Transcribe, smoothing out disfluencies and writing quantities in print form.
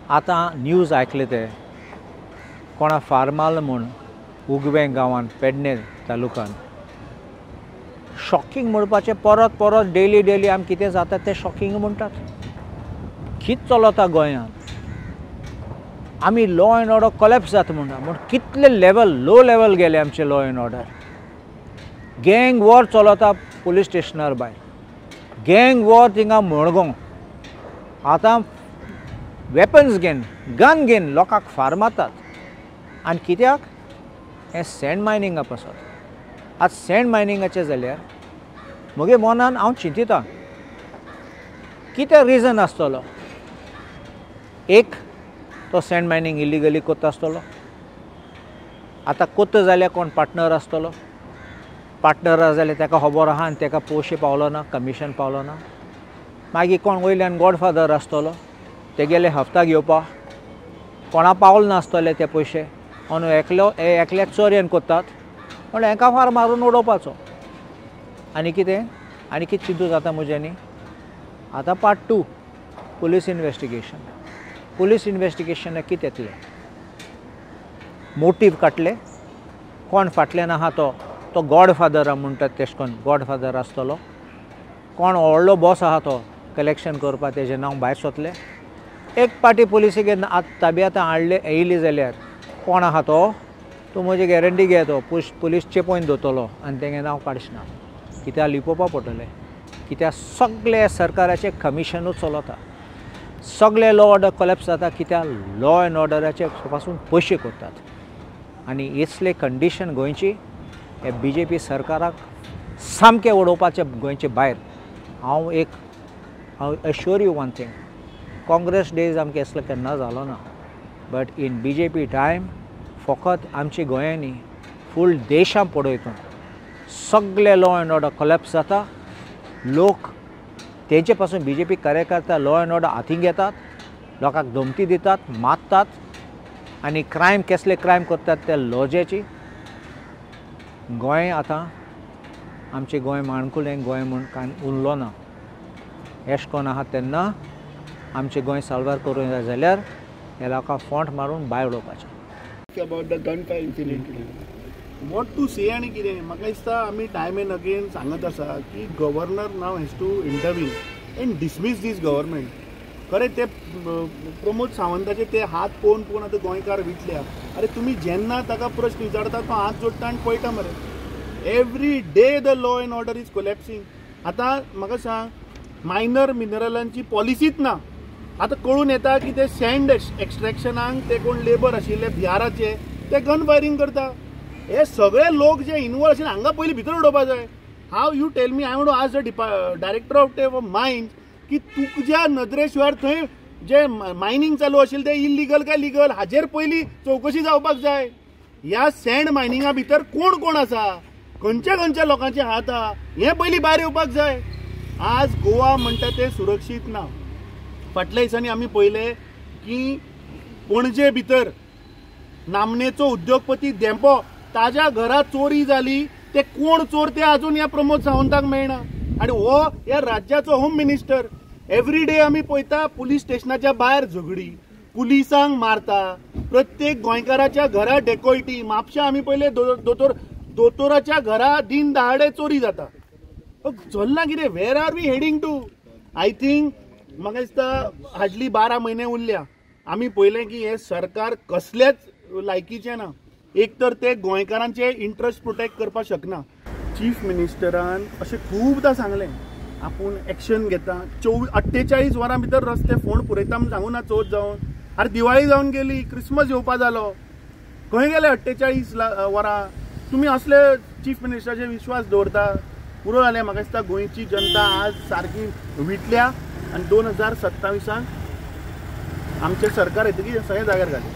आतां न्यूज आयकले ते कोणा फार्माल म्हूण उगवें गांवांत पेडणे तालुकान शॉकिंग म्हणपाचें परत परत डेली डेली आमी कितें जाता तें शॉकिंग म्हणटात. कितें चलता गोंयांत? आमी लॉ एंड ऑर्डर कॉलेप्स जाता म्हणटा, म्हूण कितले लेवल लो लेवल गेले आमचे law and order. Gang war चलता पुलीस स्टेशनार भायर, गँग वॉर थिंगा मडगांव. आतां वेपन्स घेवन गन घेवन लोकांक फार मारतात. आनी कित्याक? हें सँड मायनिंगा पासत. आतां सँड मायनिंगाचें जाल्यार म्हगे मनान हांव चिंतिता कितें रिजन आसतलो. एक तो सँड मायनिंग इलिगली कोत्ता आसतलो. आतां कोत्ता जाल्यार कोण पार्टनर आसतलो, पार्टनर आसा जाल्यार ताका खबर आहा आनी ताका पयशे पावलो ना, कमिशन पावलो ना. मागीर कोण वयल्यान गॉडफादर आसतलो, तेगेले हफ्ता घेवपा कोणा पावल नासतले ते पयशे, आनी एकलो एकल्याक चोरयेन कोत्तात पूण हेका फार मारून उडोवपाचो. आनी कितें आनी कितें चिंतू जाता म्हज्यांनी. आतां part 2 police investigation. Police इन्वेस्टिगेशनाक कितें येतलें? मोटीव काडले, कोण फाटल्यान आहा तो तो गॉडफादर म्हणटात तेश कोन गॉडफादर आसतलो, कोण व्हडलो बॉस आहा तो कलेक्शन करपाक तेजें नांव भायर सोदलें. एक पाटी पुलिसेक आतां ताब्यांत हाडले येयली जाल्यार कोण आहा तो तूं म्हजी गॅरंटी घे तो पुलीस चेपोवन दवरतलो आनी तेगें नांव काडचें ना. कित्याक लिपोवपा पडटलें, कित्याक सगळे सरकाराचें कमिशनूच चलता, सगळे लॉ ऑर्डर कॉलेप्स जाता कित्याक लॉ एंड ऑर्डराचे पासून पयशे करतात. आनी इतले कंडिशन गोंयची हे बी जे पी सरकाराक सामकें उडोवपाचें गोंयचे भायर. हांव एक हांव assure you one thing, Congress days आमकां असलो केन्ना जालो ना, but in B J P time फकत आमच्या गोंयांनी फूल देशां पळयता सगळे लॉ एंड ऑर्डर कॉलेप्स जाता. लोक तेजे पासून बी जे पी कार्यकर्ता लॉ एंड ऑर्डर हातीन घेतात, लोकांक धमकी दितात, मारतात आनी क्रायम केसले क्रायम करतात ते लॉजेची. गोंय आतां आमचें गोंय माणकुलें गोंय म्हूण कांय उरलो ना. एश कोन आहा तेन्ना आमचें गोंय साल्वार करूंक जाय जाल्यार ह्या लोकांक फोंट मारून भायर उडोवपाचें. About the gun fire incident what to say आनी कितें म्हाका दिसता आमी टायम एंड अगेन सांगत आसा की governor now has to intervene and dismiss this government. खरें ते प्रमोद सावंताचे ते हात पळोवन पळोवन आतां गोंयकार विटल्या. अरे तुमी जेन्ना ताका प्रश्न विचारता तो हात जोडटा आनी पळयता मरे. Every day the law and order is collapsing. आतां म्हाका सांग, मायनर मिनरलांची पॉलिसीच ना. आतां कळून येता की ते सँड एक्स्ट्रॅक्शनाक ते कोण लेबर आशिल्ले बिहाराचे ते गन फायरींग करता. हे सगळे लोक जे इनवॉल्व आशिल्ले हांगा पयलीं भितर उडोवपा जाय. How you tell me, I want to ask the director of the mines की तुज्या नदरे शिवाय थंय जे मायनींग चालू आशिल्लें तें इलिगल काय लिगल हाजेर पयलीं चवकशी जावपाक जाय. ह्या सँड मायनिंगा भितर कोण कोण आसा, खंयच्या खंयच्या लोकांचे हात आहा हें पयलीं भायर येवपाक जाय. आज गोवा म्हणटा तें सुरक्षीत ना. फाटल्या दिसांनी आमी पळयलें की पणजे भितर नामनेचो उद्योगपती धेंपो ताज्या घरा चोरी जाली, ते कोण चोर ते अजून ह्या प्रमोद सावंताक मेळना. आनी हो ह्या राज्याचो होम मिनिस्टर. एवरी डे आमी पळयता पुलीस स्टेशनाच्या भायर झगडी, पुलिसांक मारता, प्रत्येक गोंयकाराच्या घरा डेकोयटी. म्हापशा आमी पळयले दोतोराच्या घरा दिन दहाडे चोरी जाता. चल्लां कितें? Where are we heading to? I think म्हाका दिसता हाडली 12 म्हयने उरल्या. आमी पळयलें की हें सरकार कसलेच लायकीचें ना. एक तर ते गोंयकारांचे इंट्रस्ट प्रोटेक्ट करपाक शकना. चीफ मिनिस्टरान अशें खुबदां सांगलें आपूण एक्शन घेता, 48 वरां भितर रस्ते फोंड पुरयता म्हूण सांगू ना चवथ जावन. आरे दिवाळी जावन गेली, क्रिसमस येवपा जालो, खंय गेले 48 वरां? तुमी असले चीफ मिनिस्टराचेर विश्वास दवरता? पुरो जालें. म्हाका दिसता गोंयची जनता आज सारकी विटल्या आनी 2027 आमचें सरकार येतकीर सगळें जाग्यार घालें.